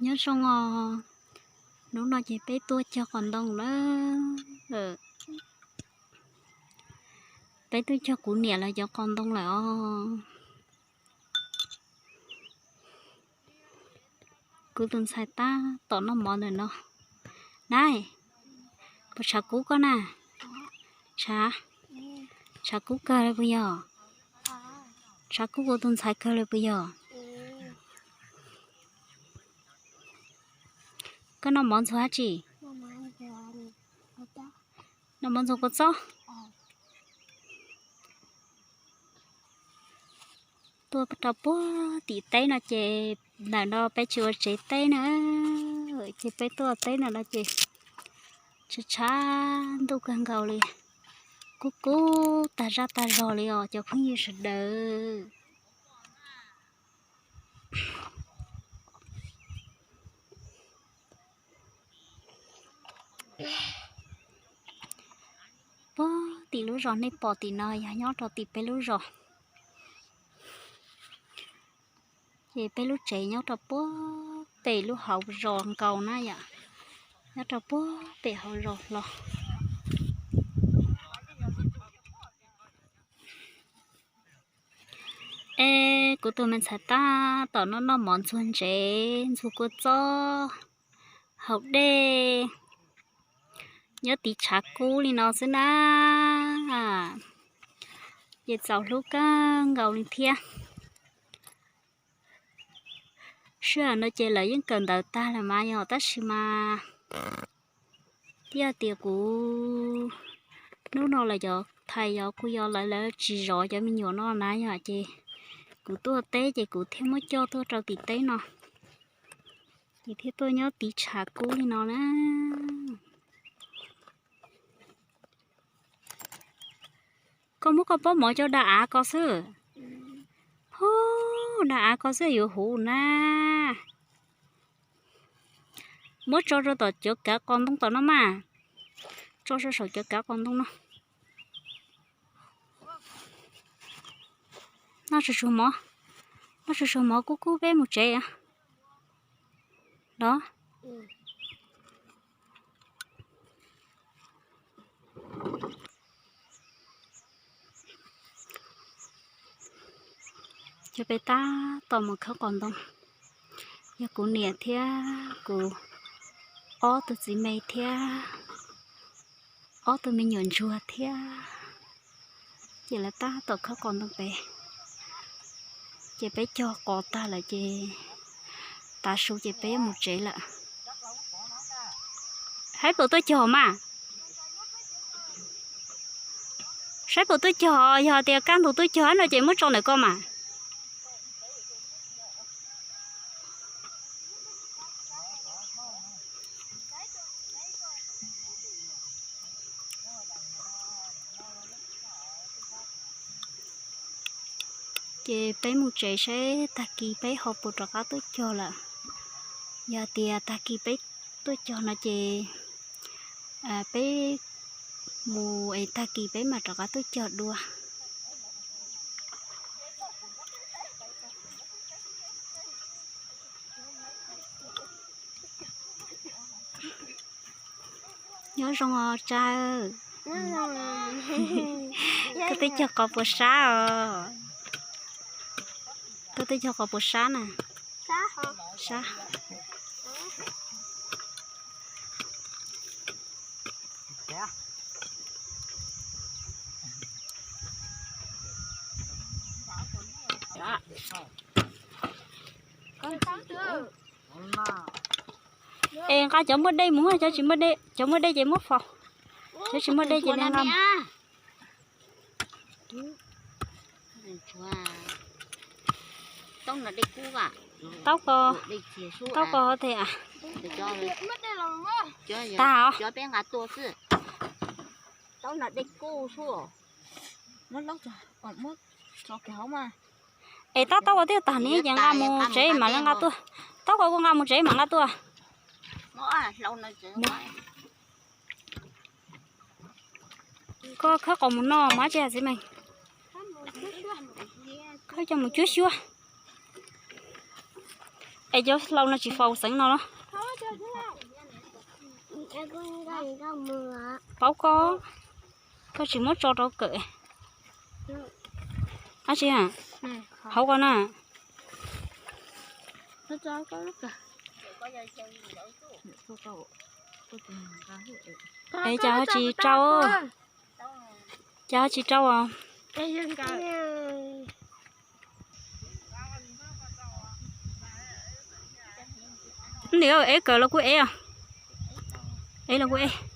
Nyob zoo os, hnub no ces peb tuaj cog qos ntoo lawm. Peb tuaj cog kuv niam lawv cov qos ntoo lawm os. Kuv tus ntxhais tab tom noj mov ntawm no. Nab, puas tshav kub koj na? Tshav, tshav kub kawg li puas yog? Tshav kub kuv tus ntxhais kawg li puas yog? Koj noj mov ntxuag dab tsi? Noj mov ntxuag kua txob. Tuaj rau puag tim teb no ces ntawm no peb tsis ua tsev teb na, ces peb tuaj teb no no ces tshav tshav ntuj kawg nkaus li, kub kub tag zaj tag zog li os cov phooj ywg sawv daws. Puag tim lub zos nej pom tim no yog nyob rau tim peb lub zos. Ces peb lub tsev nyob rau puag pem lub hauv zos nkaus na yom, nyob rau puag pem hauv zos los. Es kuv tus me ntxhais tab tom noj noj mov ntxuag ntsev ntxuag kua txob haus dej nyob tiv tshav kub li no xwb na. Ces txaus hlub kawg nkaus li thiab. Sij hawm no ces lawv yeej kawm ntawv tag lawm mas yog tab sis mas thiaj tias kuv hnub no lawv cov thais yov kuj yog lawv lawv tsis zov cov me nyuam no na yom ces kuv tuaj teb ces kuv thiaj muab coj tuaj rau tim teb no ces thiaj tuaj nyob tiv tshav kub li no na. Koj muab koj pob mov coj da av ko xwb. Hub, da av ko xwb yuav huv na. Muab tso rau tom cov kav qos ntoo tom no mas. Tso rau saum cov kav qos ntoo no. Noj tsuag tsuag mov, noj tsuag tsuag mov kub kub peb mus tsev los. Ces peb tab tom mus khawb qos ntoo, yog kuv niam thiab kuv ob tug txiv me thiab ob tug me nyuam ntsuag thiab. Ces lawv tab tom khawb qos ntoo pem, ces peb cog qos tag lawm ces tav su ces peb yuav mus tsev lawm. Saib puas tuaj cog mas, saib puas tuaj cog, yog tias kaj ntug tuaj cog no ces muab tso ntawm ko mas. Ces peb mus tsev saib tag kis peb ho puas rov qab tuaj cog lawm. Yog tias tag kis peb tuaj cog no ces peb mus es tag kis peb mam rov qab tuaj cog dua. Nyob zoo os Tsawb. Koj twb cog qos puas sab os? Koj twb cog qos puas sab na? Sab. Es nqa cov muaj dej mus, cov tsis muaj dej, cov muaj dej ces muab faus, cov tsis muag dej ces nqa mus. Taub ko, taub ko thiab. Tag os. Es tab taub ko twb tag ne, ces nqa mus tsev mam li nqa tuaj. Taub ko kuj nqa mus tsev mam nqa tuaj. Koj khawb qos mus no mas tsis hais txiv meej. Koj coj mus cuab xyuab. Es cov hlau no tsis faus xeev no los? Paub koj, koj tsis muab tso rau kawm. Ab tsi, hauv ko na. Es cas ho tsis rau, cas ho tsis rau os? Nim ev kawm los kuj ev, ev los kuj ev.